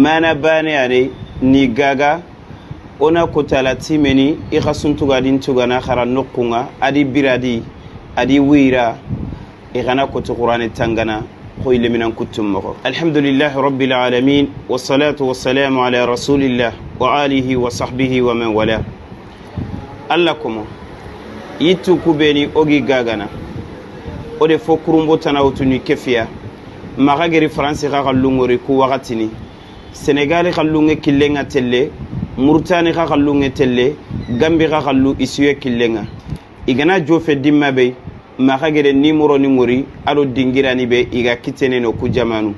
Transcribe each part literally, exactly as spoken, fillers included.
Mana bane ane ni gaga, o na kota la timeni, i xa suntuga din tugana xara noqunga, a di biradi, a di wira, i xana koti Qur'ane tangana, xoy leminan kuttum moxo. Alhamdulillahi Rabbil Alamin, wassalatu wassalamu ala Rasulillah, wa alihi wa sahbihi wa man wala. Alla komo, yittu ku beni o gi gagana, o de fo kurumbo tana wutu ni kefiya, maxa geri Faransi xa xallungori ku waxatini, Senegali xallunge killenga telle, Murtani xa xallunge telle, Gambi xa xallu isiye killenga. I gana jofe dimma be, maxa gere nimoro ni ŋori, a do dingirani be i ga kitene no ku jamanu.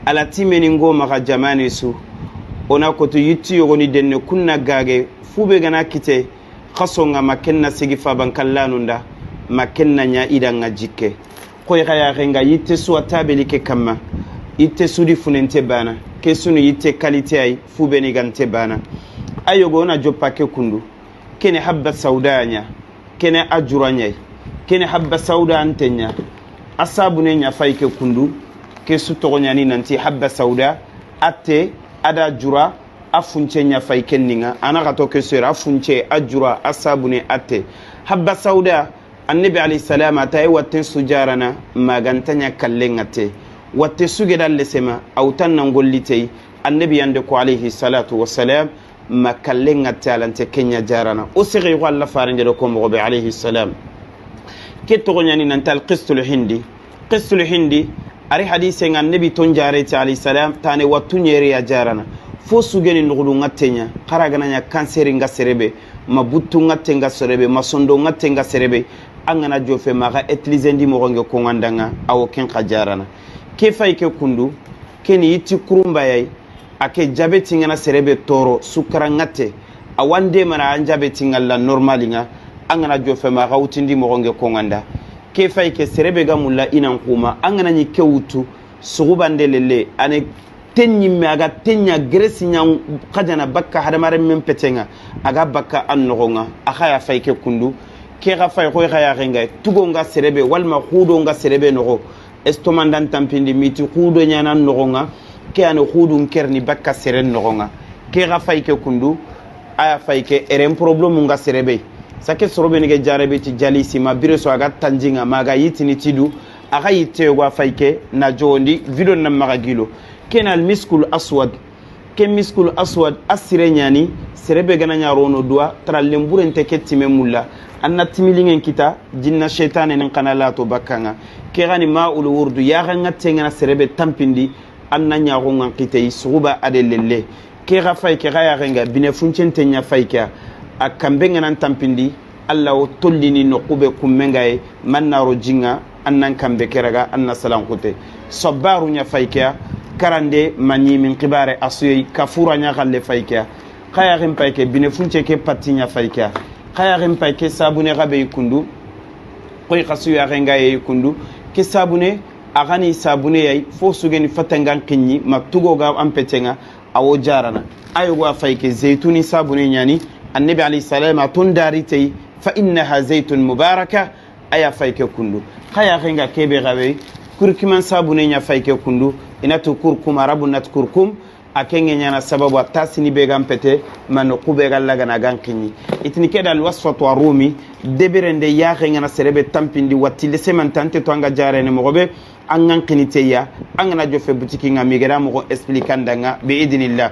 Ala timeni ngo maxa jamane su, o na koto yitti yogoni denne kunna gage, fu be gana kite, xasonga ma kenna sigi faban kallanunda, ma kenna ɲa idanga jikke. Koy xa yaxenga yitte su a tabeli ke kamma, yitte su di funente bana, ke sunu yitte qualité ay, fu beni gante bana. A yogo na joppa ke kundu, kene habba sauda ɲa, kene a jura ɲay, kene habba sauda ante ɲa, a sabune ɲa fay ke kundu, ke su toxo ɲani nanti habba sauda, atte, a da jura, a funce ɲa fay ke ninga, a na xato ke sera, a funce, a jura, a sabune, atte. Habba sauda, Annabi alayhi salam a ta yi watten su jarana, maganta ɲa kallenga te. Watte su geda lesema, a wutan nan gollitey, Annabi yande ko alayhi salatu wassalam, ma kallenga te alante kenya jarana. O sege yugo Alla farende do ko moxo be alayhi salam. Ke toxo ɲani nanta al qistul hindi. Qistul hindi, ari hadise nga Annabi ton jareti alayhi salam, tane wattu ɲeri ya jarana. Fo sugeni nuxudu nga tenya, xara gana ɲa kanseri nga serebe, ma buttu nga tenga serebe, ma sondo nga tenga serebe, an gana jofe maxa etilizendi moxo nge kongandanga, awo ken xa jarana. Ke fay ke kundu, keni yitti kurumbayay, a ke jabeti ngana serebe toro, sukara ngate, a wande mana an jabeti ngalla normali nga, an gana jofe maxa wutindi moxo nge konganda. Ke fay ke serebe ga mulla inan kuma, an gana ɲi ke wutu, sugubande lelle, ane tenɲimme a ga tenɲa geresi ɲa xajana bakka hadamaren men petenga, a ga bakka an noxonga, a xaya fay ke kundu, ke xa fay xoy xaya xenga, tugo nga serebe, walma xudo nga serebe noxo, estomandan tampindi miti xudo ɲana noxonga, ke ani xudun kerni bakka seren noxonga. Ke xa fay ke kundu, aya fay ke eren problème nga serebe. Sake sorobe ni ge jarebe ti jalisi ma bire so a ga tanjinga ma ga yitini tidu, a ga yitte yogo a fay ke na jondi video na maxa gilo. Ken al miskul aswad. Ke miskul aswad a sire ɲani, serebe gana ɲa rono duwa, tara lemburen te ke time mulla. An na timilingen kita, jinna shetane nin kana lato bakkanga. Ke gani ma ulu wurdu, ya ga ngatte ngana serebe tampindi, an na ɲaxo ngan kitey, suxuba a de lelle. Ke ga fay ke ga ya genga, bine funcen te ɲa fay ke a. A kambe nganan tampindi, Alla wo tollini noqu be kummengaye, mannaro jinga, an nan kambe ke raga, an na salanxute. Sabbaru ɲa fay ke a, karande ma ɲimin xibare a suyey, kafura ɲa xalle fay ke a. Xayaxen pay ke, bine funce ke patti ɲa fay ke a. Xayaxen pay ke, sabune xabe yi kundu, xoy xasuyaxengaye yi kundu, ke sabune, a xani sabune yay, fo sugeni fatangan xinɲi, ma tugo ga an petenga, a wo jarana. A yogo a fay ke zeytuni sabune ɲani, Annabi alayhi salam a ton dari tey, fa innaha zeytun mubaraka, a ya fay ke kundu. Xa ya xenga kebe gabe, kurkuman sabune ɲa fay ke kundu, inatu kurkum, arabu nat kurkum, a kenge ɲana sababu a tasini be gan pete, ma noqu be gan lagana gan xinɲi. Itini ke da al wasfatu arumi, deberende ya xengana serebe tampindi watti lesemantante to anga jarene moxo be, an gan xini teya, an gana jofe butiki nga migera moxo expliquer an danga bi idinillah.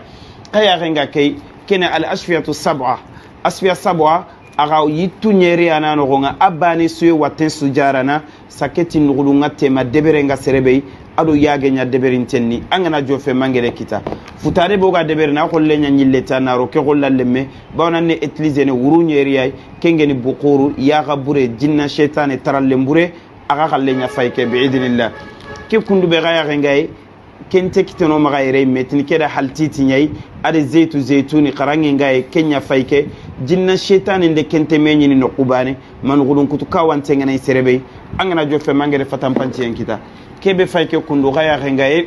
Xa ya xenga key, kene al asfiyatu sab'a. Asfiya sab'a, a ga yittu ɲeri a na noxo nga, a bani suye watten su jarana, saketi nuxudu nga tema debere nga serebey, a do yage ɲa deberin tenni, an gana jofe mangere kita. Futare bo ga debere na xolle ɲa ɲille ta na ro ke xolla lemme, bawna ne etilize ne wuru ɲeri yay, kengeni buxuru, ya ga bure, jinna shetane tarallen bure, a ga xalle ɲa fay ke, bi idinillah. Ke kundu be ga ya xengaye, kente kiteno maxa yere metini ke da haltiti ɲayi, a de zeytu zeytuni, xarange ngaye, ke ɲa fay ke, jinna shetani nde kente me ɲini noqu bane, man xudun kutu kawante ngana serebey, an gana jofe mangere fatan panciyen kita. Kebe fay ke kundu xa ya xengaye,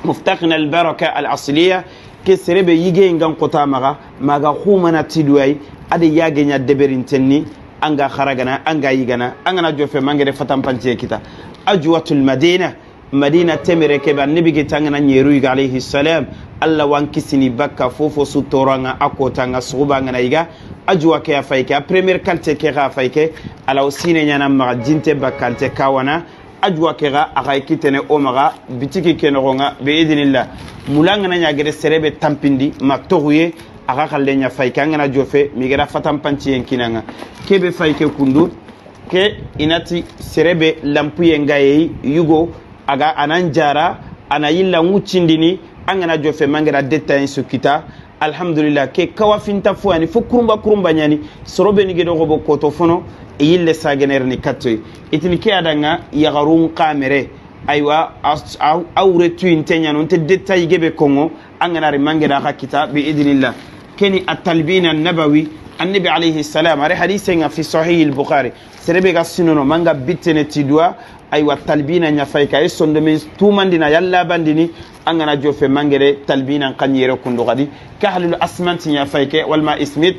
muftaqina al baraka al asliya, ke serebe yige ngan kota maxa, maga xumana tiduway, a de yage ɲa deberin tenni, an ga xaragana, an ga yigana, an gana jofe mangere fatan panciye kita. Ajwatul madina, Madina temere ke ba, Annabi ke tangana ɲeru yiga, alayhi salam. Alla wa n kisini bakka fofo su toranga, a kotanga suguba ngana yiga. A juwa ke a fay ke, a première qualité ke xa fay ke, a law sine ɲana maxa jinte bakkante kawana. A juwa ke ga, a xa kitene o maxa, bitiki ke noxonga, bi idinillah. Mula ngana ɲa gede serebe tampindi, ma toxuye, a xa xalle ɲa fay ke, a ngana jofe, mi geda fatan panciyen kinanga. Kebe fay ke kundu, ke inati serebe lampuye ngaye yugo, a ga anan jara, ana yilla ŋuccindini, a ngana jofe, mangera détail su kita, Alhamdulillah, ke kawafinta fo yani, fo kurumba kurumba ɲani, sorobe ni gedo gobo koto fono, e yille sagener ni kattoy. Itini ke adanga, yaxarun kamere, aywa, a wure tuyinte ɲano, nte détail gebe kongo, a ngana ri mangeda xa kita, bi idinillah. Keni at-talbina nabawi, Annabi alayhi salam, are hadise nga fi sahih al-Bukhari, serebe ga sinono, manga bitene ti duwa, aywa, talbina ɲa fay ka, e sondomen tumandina, yalla bandini, a ngana jofe mangere, talbina n xa ɲi yere kundu xadi, ke halul asmanti ɲa fay ke, walma ismit,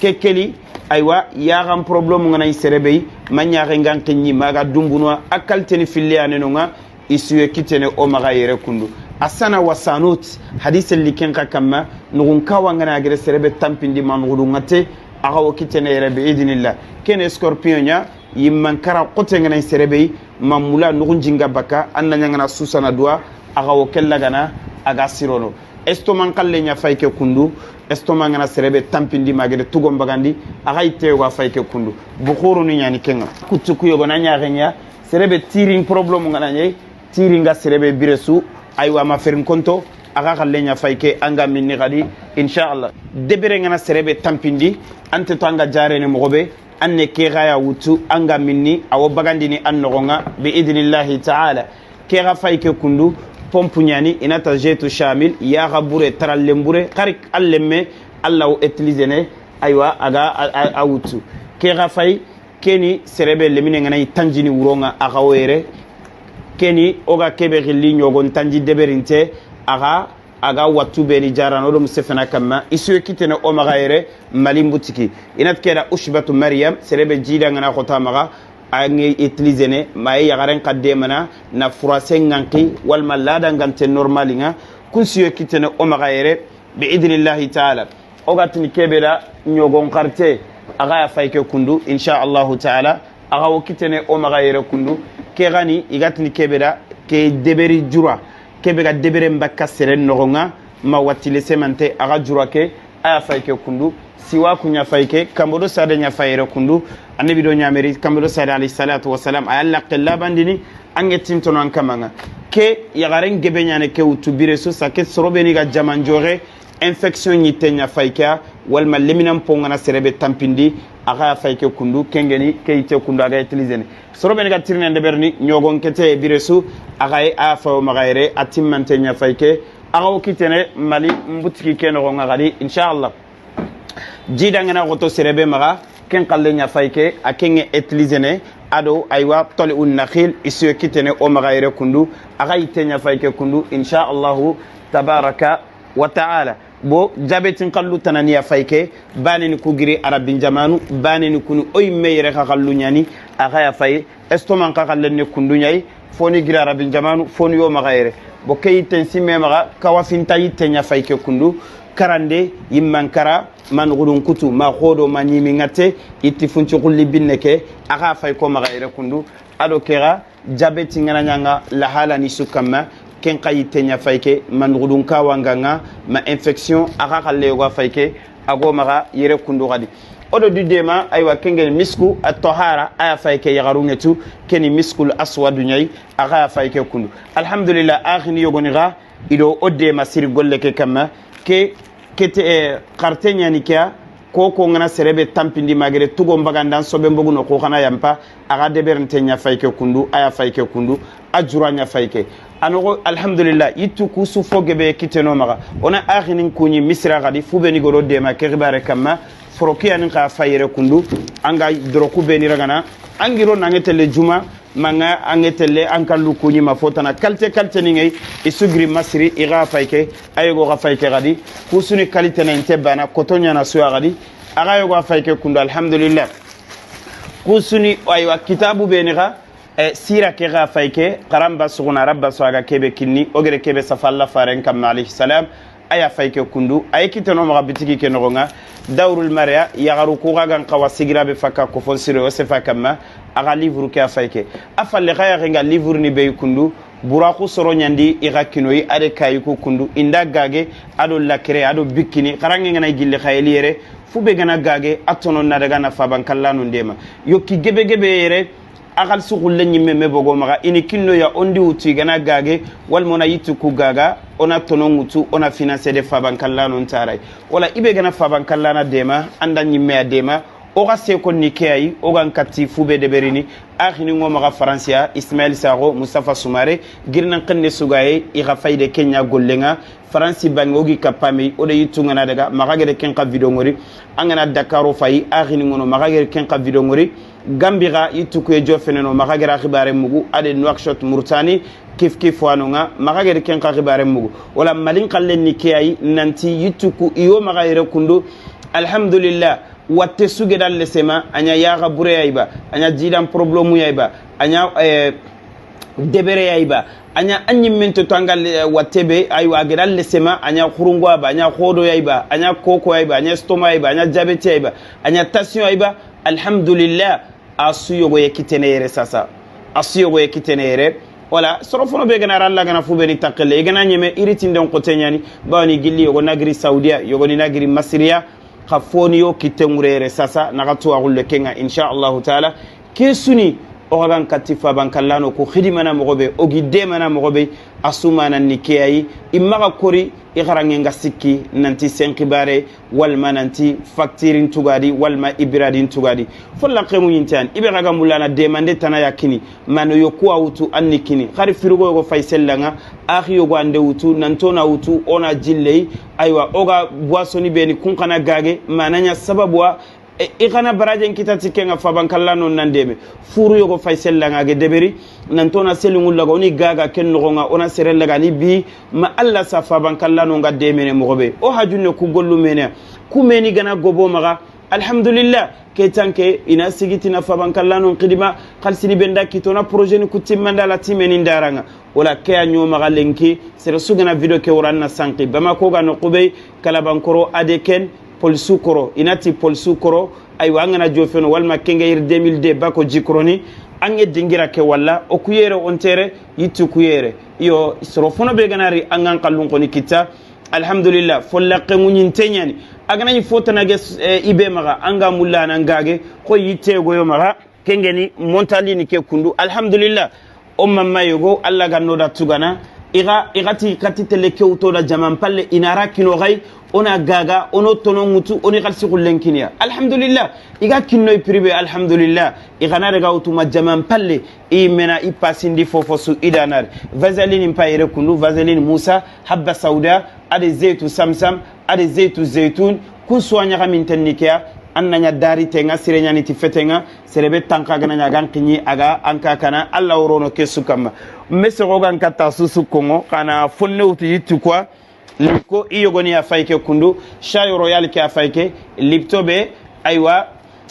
ke keli, aywa, yaxan problème ngana i serebe yi, ma ɲaxe ngan kinɲi, maga dumbunwa, a kalteni fille anenonga, i suye kitene o maxa yere kundu. Asana wa sanut, hadise liken xa kamma, nugun kawa ngana gere serebe tampindi ma nugudu ngate, a xa wo kitene yere bi idinillah. Kene scorpion ɲa, yimman kara xote ngana i serebe yi, ma mula nugun jinga baka, anna ɲangana susana duwa, a xa wo kella gana, a ga sirono. Estoman xalle ɲa fay ke kundu, estoman ngana serebe tampindi magede tugon bagandi, a xa yitte yogo a fay ke kundu. Buxuru ni ɲani kenga. Kuttu ku yogo na ɲaxe ɲa, serebe tirin problème ngana ɲe, tirin ga serebe biresu, aywa ma ferin konto, a xa xalle ɲa fay ke, a nga minni xadi, inshallah. Debere ngana serebe tampindi, ante to a nga jarene moxobe, anne ke xa ya wutu, a nga minni, a wo bagandini an noxonga, bi idinillahi taala. Ke xa fay ke kundu, pompe ɲani, inata jetu shamil, ya xa bure, tarallen bure, xari allemme, Alla wo utilisene, aywa, a ga a, a, a wutu. Ke xa fay, keni serebe lemine ngana i tanjini wuronga, a xa wo yere. Keni o ga kebe xilli ɲogon tanji deberinte, a xa a ga wattu beni jarano do musefena kamma, i suye kitene o maxa yere, mali mbutiki. Inat keda Ushbatu Maryam, serebe jida ngana xota maxa, a nge utilisene, ma ye yaxaren xa demana, na furase nganki, walma lada ngante normal nga, kun suye kitene o maxa yere, bi idinillahi taala. O ga tini kebe da ɲogon xarte, a xa ya fay ke kundu, inshallahu taala. A xa wo kitene o maxa yere kundu, ke gani i ga tini kebe da ke deberi jura, kebe ga debere mbakka seren noxonga, ma wattile semante a xa jura ke, a ya fay ke kundu, siwa ku ɲa fay ke, kambo do sade ɲa fay yere kundu, annabi do ɲameri, kambo do sade alayhi salatu wasalam, a ya lakke labandini, a nge tintono an kamanga. Ke yaxaren gebe ɲane ke wutu bire su, sa ke sorobeni ga jaman joxe, infection ɲitte ɲa fay ke ya, walma leminan po ngana serebe tampindi, a xa ya fay ke kundu, kengeni, ke yitte kundu, a ga utilisene. Sorobeni ga tirinen deberni, ɲogon kete bire su, a xa ye a ya fay o maxa yere, a timmante ɲa fay ke, a xa wo kitene, mali, mbutiki ke noxonga xadi, inshallah. Jida ngana xoto serebe maxa, ken xalle ɲa fay ke, a kenge utilisene, ado, aywa, toli un nakhil, i suye kitene o maxa yere kundu, a xa yitte ɲa fay ke kundu, inshallahu, tabaraka wa taala. Bo, jabetin xallu tananiya fay ke, baneni ku giri Arabin jamanu, baneni kuni o yimme yere xa xallu ɲani, a xa ya fay, estoman xa xallen ne kundu ɲayi, foni giri Arabin jamanu, foni yo maxa yere. Bo ke yitten simme maxa, kawafinta yitte ɲa fay ke kundu, karande, yimman kara, ma nuxudun kutu, ma xodo, ma ɲimi ngate, yitti funci xulli binne ke, a xa fay ko maxa yere kundu, ado ke ga, jabeti ngana ɲanga lahala ni su kamma, ken xa yitte ɲa fay ke, ma nuxudun kawanganga, ma infection, a xa xalle yogo a fay ke, a go maxa yere kundu xadi. O do du dema, aywa, kengeni misku, a tohara, a ya fay ke yaxarunŋe tu, keni miskul aswadu ɲayi, a xa ya fay ke kundu. Alhamdulillah, axini yogoni xa, i do o dema siri golle ke kamma, ke Kete, eh, xarte ɲani ke ya, ko, ko ngana serebe tampindi magere, tugo mbagandan sobe mbogu no, ko xana yampa, a ga deberinte ɲa fay ke kundu, a ya fay ke kundu, a jura ɲa fay ke. A noxo, alhamdulillah, yittu ku su fo gebe kiteno maxa. O na axinin kuɲi Misira xadi, fu beni goro dema ke xibare kamma, forokiyanin xa fayere kundu, an ga doroku beni ragana, an giro nange telle juma, Manga ange telle an kallu kuɲi ma fotana qualité qualité ni ŋey, i sugiri masiri, i ga fay ke, a yogo ga fay ke xadi, kusuni qualité na inte bana, koto ɲana suya xadi, a ga yogo a fay ke kundu, alhamdulillah. Kusuni, aywa, kitabu beni xa, E, sira ke ga fay ke, xaranba suguna, rabba su a ga kebe kinni, o gere kebe safa Alla faren kamma, alayhi salam, a ya fay ke kundu, a yi kiteno maxa bitigi ke noxon ŋa, Dawrul Maria, yaxaru ku ga gan xawa sigira be fakka kofon sire, o sefa kamma, a ga livre ke a fay ke. A falle xa yaxen ga livre ni be yi kundu, buraxu soro ɲandi i ga kinoyi, a de kayi ku kundu, i nda gage, a do lakere, a do bikkini, xaranŋe ga na gilli xa yeli yere, fu be ga na gage, a tonon na daga na faban kallanu ndema. Yo ki gebe gebe yere, a xalisi xulle ɲimme me bogo maxa, i ni kinno ya o ndi wutu i ga na gage, walma o na yittu ku gaga, o na tonon wutu, o na finance de faban kallanu ntaray. Wala i be ga na faban kallana dema, an da ɲimme ya dema, o ga se ko ni ke ayi, o ga n katti fu be deberini, a xini ŋo maxa Faransiya, Ismaël Saxo, Moustapha Soumaré, girinan xenne sugaye, i xa fayde ke ɲa gollen ŋa, Faransi banŋe o gi kappa me yi, o de yittu ŋa na daga, maxa gere ken xa vidéo ŋori, an ga na Dakaro fayi, a xini ŋono, maxa gere ken xa vidéo ŋori, Gambi xa yittu kuye jo feneno, maxa gere a xibare mugu, a de Nouakchott Mauritanie, kif kif wano ŋa, maxa gere ken xa xibare mugu. Wala Malin xallen ni ke ayi, nanti yittu ku, i yo maxa yere kundu, alhamdulillah, watte su ge da lesema, a ɲa yaxa bure ya yi ba, a ɲa jidan problème ya yi ba, a ɲa, eh, debere ya yi ba, a ɲa a ɲimmen to tanga le-, watte be, aywa, a ge da lesema, a ɲa xurungo ya ba, a ɲa xodo ya yi ba, a ɲa koko ya yi ba, a ɲa estomac ya yi ba, a ɲa diabète ya yi ba, a ɲa tension ya yi ba, alhamdulillah, a su yogo ye kitene yere sasa. A su yogo ye kitene yere. Wala, soro fono be ga na ra Alla ga na fu be ni takkele, i ga na ɲeme i ri tinden xote ɲani, bawani gilli yogo na giri Saudiya, yogo ni na giri Masiriya, xa foni yo kitte ŋure yere sasa, na xa tuwa xulle ke ŋa, insha Allahu taala. Ke su ni, o xa gan katti faban kallano ku xidimana moxo be, o gi demana moxo be, a su manan ni ke ayi, i maxa kori, i xaranŋe ŋa sikki, nanti sen xibare, walma nanti facture ntugadi, walma ibiradi ntugadi. Folla xemu ɲintan, i be xa ga mulana demande tana ya kini, mano yo kuwa wutu an ni kini. Xari frigo yogo fay sella ŋa, axi yogo ande wutu, nanto na wutu, o na jilley, aywa, o ga boisson ni be ni kun xa na gage, mana ɲa sababu wa, e, i xa na barajen kita ti ke ŋa faban kallano nan deme. Furu yogo fay sella ŋa ge deberi, nanto na seli ŋulla ga, o ni gaga ken noxo ŋa, o na sere laga ni bi, ma Alla sa faban kallano ŋa demene moxo be. O hajunne ku gollu mene, ku meni ga na gobo maxa, alhamdulillah, ke tanke, i na sigi ti na faban kallano n xidima, xalsini be nda kito na projet ni ku timmanda la timeni ndara ŋa. Wala ke a ɲo maxa lenki, sere su ga na vidéo ke wara na sanki. Bamako ga no xubey, Kalabankoro, Adeken, Polsu koro. I na ti Polsu koro, aywa, an ga na jo feno, walma ke ŋa yiri deux mille deux bako jikoroni, an ŋe dingira ke wala, o ku yere o ntere, yittu ku yere. Iyo, soro fono be ga na ri, an ga n kallun xoni kita, alhamdulillah, folla xemu ɲinte ɲani. A ga na ɲi fo tana ge, eh, i be maxa, an ga mulla nan gage, xo yitte goyo maxa. Ke ŋeni montalini ke kundu, alhamdulillah. O mamma yogo, Alla ga no da tugana, i ga, i ga ti kati tele ke wuto da jaman palle, i na ra kino xay, o na gaga, o no tono ŋutu, o ni xalsi xullen kiniya. Alhamdulillah. I ga kinno i privé, alhamdulillah. I ga na daga wutu ma jaman palle, i mena i pasindi fofo su i da nari. Vaseline mpa yere kundu, Vaseline Musa, habba sauda, a de zeytu samsam, a de zeytu zeytun, kun suwa ɲaxaminten ni ke ya, an na ɲa dari te ŋa, sire ɲani ti fete ŋa, sere be tanka ga na ɲa gan kiɲi, a ga an ka kana, Alla worono ke su kamma. Me soxo gan katta susu konŋo, xa na fonne wutu yittu quoi, liko i yogoni a fay ke kundu, Chayo Royal ke a fay ke, Lipto be, aywa,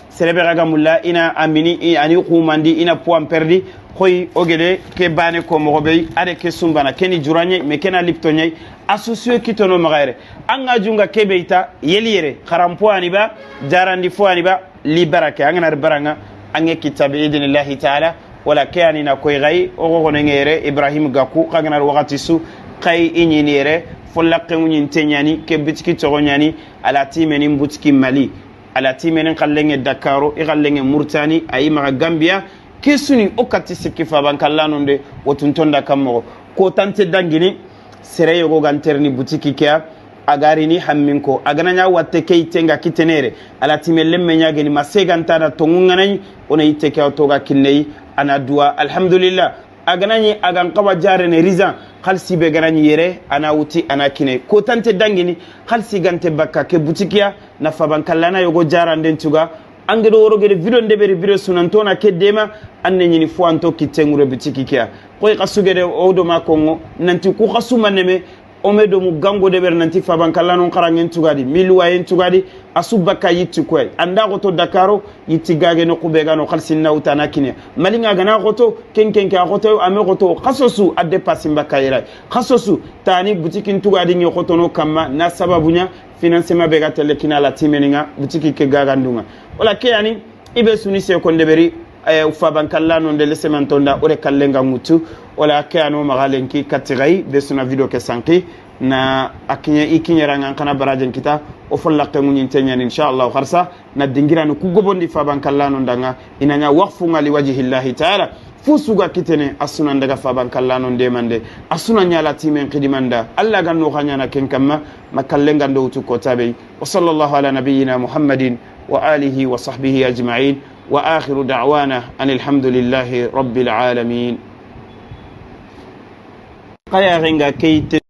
Sere be ga ga mulla, i na a mini, i, a ni xumandi, i na poids perdu, xoyi, o gede, ke bane ko moxo be, a de ke sumbana, ke ni jura ɲa yi, mais ke na lipto ɲa yi, a su suye kitono maxa yere. An ga junga ke be i ta, yeli yere, xaran fo a ni ba, jarandi fo a ni ba, li barake, an ga na ri bara ŋa, an ŋe kita bi idinillahi taala, wala ke a ni na koy xay, o xo xone ŋe yere, Ibrahim Gaku, xa ga na ri waxati su, xay i ɲini yere, folla xenŋu ɲinte ɲani, ke bitiki toxo ɲani, a la ti meni n butiki Mali. A la ti meni n xallen ŋe Dakaro, i xallen ŋe Murtani, a yi maxa Gambia, ke su ni o kati sikki faban kallanonde, o tuntonda kan moxo. Ko tante dangini, sere yogo ga nterini butiki ke ya, a ga rini hamminko, a ga na ɲa watte ke yitte ŋa kitenere, a la ti me lemme ɲa geni, ma seganta da tonŋu ŋa na ɲi, o na yitte ke ya o toga kinneyi, a na duwa, alhamdulillah. A ga na ɲi a ga n xawa jarene rizan, xalisi be ga na ɲi yere, a na wuti, a na kine. Ko tante dangini, xalisi ga nte bakka ke butiki ya, na faban kallana yogo jaranden tuga. An gede woro gede video ndeberi video sunanto na ke dema, an ne ɲini fo an to kitte ŋure butiki ke ya. Xoyi xasu gede o do ma konŋo, nanti ku xasu maneme, O me do mu gango de ber nanti faban kallano n xaranŋen tugadi, mi luwayen tugadi, a su bakka yitti koy. An da xoto Dakaro, yitti gage no xube ga no xalsin na wuta na kine. Malinga ga na xoto, ken ken ke a xoto, a me xoto, xaso su a depasi n bakka yiray. Xaso su, tani butikin tugadi ŋe xoto no kamma, na sababu ɲa, financement be ga telle kina la timeninga, butiki ke gagandunga. Wala ke yani, i be suni se kon deberi, eh, faban kallano nde lesemantonda, ore kallenga ŋutu, wala ke ano maxa lenki katti xay, be suna video ke sanki, na a kiɲe, i kiɲeranga n xana barajen kita, o follaxe ŋuɲinte ɲani, inshallah, xarsa, na dingirani ku gobondi faban kallano ndanga, i na ɲa waqfunga li wajhillahi taala, fu suga kitene, a suna ndaga faban kallano ndemande, a suna ɲa la timen xidimanda, Allah ga no xa ɲana ken kamma, ma kallenga ndo wutu kota be. Wa sallallahu ala nabiyyina Muhammadin wa alihi wa sahbihi ajma'in. Wa akhiru da'wana anil hamdulillahi rabbil alamin. Xaya renga keyite.